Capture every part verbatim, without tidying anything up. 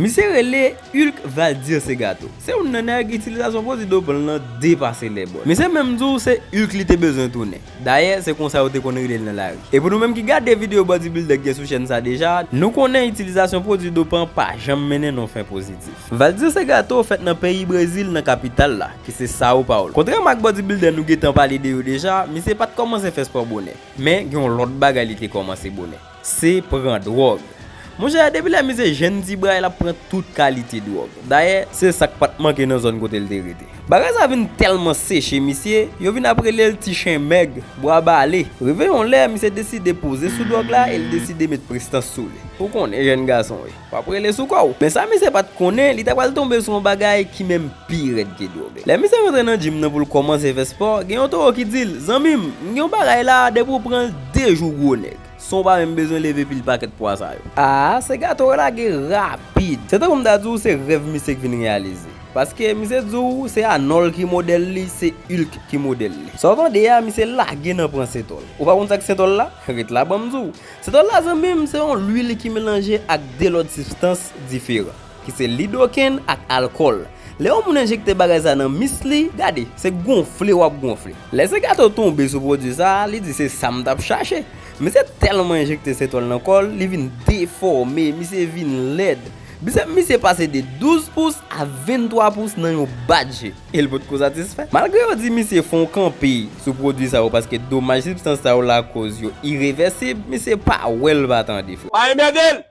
Misye rele Hulk Valdir Segato. Se youn nan nèg itilizasyon pwodui dopan l lan depase lèbòl. Misye menm di w se Hulk li te bezwen tounen. Dayè, se konsa yo te konn rele l nan lari. E pou nou menm ki gade videyo bodybuilder k gen sou chèn sa deja, nou konnen itilizasyon pwodui dopan pa janm mennen nan yon fen pozitif. Valdir Segato fèt nan peyi Brezil, nan kapital la, ki se São Paulo. Kontrèman ak bodybuilder nou gentan pale de yo deja, misye pa t kòmanse fè spò bonè. Men gen yon lòt bagay li te kòmanse bonè. Se pran dwòg. Monchè, depi lè misye jèn ti bra, l ap pran tout kalite dwòg. Dayè, se sa k pa t manke nan zòn kote l te rete. Bagay sa vin tèlman seche misye, yo vin ap rele l ti chen mèg, bwa bale. Rive yon lè, misye deside poze sou dwòg la e l deside met prestans sou li. Ou konnen jèn gason wi, w ap rele sou kò w. Men sa misye pa t konnen, li ta pral tonbe sou yon bagay ki menm pi rèd ke dwòg la. Lè misye rantre nan gym nan pou l kòmanse fè spò, gen yon towo ki di l, zanmi m, m gen yon bagay la, depi w pran l de jou gwo nèg. San w pa menm bezwen leve pil pakèt pwa sa yo. A, Segato relage rapid. Se tankou m ta di w se rèv misye k vin reyalize. Paske misye di w se Arnold ki modèl li, se Hulk ki modèl li. Sa w tande a, misye lage nan pran sentòl. Ou pa konn sa k sentòl la? Ret la ban m di w. Sentòl la, zanmi m, se yon lwil ki melanje ak de lòt sibstans diferan, ki se lidoken ak alkòl. Lè yon moun enjekte bagay sa nan mis li, gade, se gonfle w ap gonfle. Lè Segato tonbe sou pwodui sa, li di se sa m t ap chache. Misye tèlman enjekte sentòl nan kò l, li vin defòme, misye vin lèd. Bisèp misye pase de douz pous a venntwa pous nan yon bat je. E l potko satisfè. Malgre yo di misye fè yon kanpe sou pwodui sa yo paske domaj sibstans sa yo lakòz yo irevèsib, misye pa wè l pa tande, frè. Pa enmède l!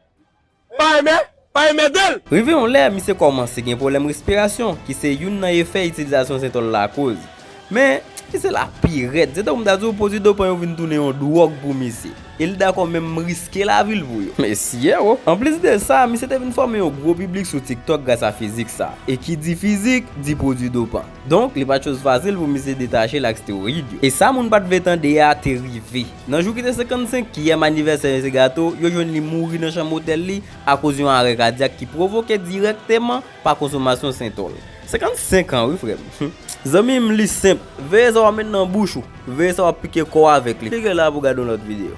Pa enmè, pa enmède l! Rive yon lè, misye kòmanse gen pwoblèm respirasyon, ki se youn nan efè itilizasyon sentòl lakòz. Men, misye la pi rèd. Se tankou m ta di w pwodui dopan yo vin tounen yon dwòg pou misye. E li dakò menm riske lavi l pou yo. Mesye o! Anplis de sa, misye te vin fòme yon gwo piblik sou TikTok gras a fizik sa. E ki di fizik, di pwodui dopan. Donk, li pa t choz fasil pou misye detache l ak steroyid yo. E sa moun pa t vle tande a te rive. Nan jou ki te senkannsenk, ki yèm anivèsè Segato, yo jwenn li mouri nan chanm otèl li akoz yon arè kadyak ki pwovoke dirèkteman pa konsomasyon sentòl. Senkannsenk an, wi, frè m. Zanmi m, li senp. Veye sa w ap met nan bouch ou. Veye sa w ap pike kò w avèk li. Klike la pou w gade yon lòt videyo.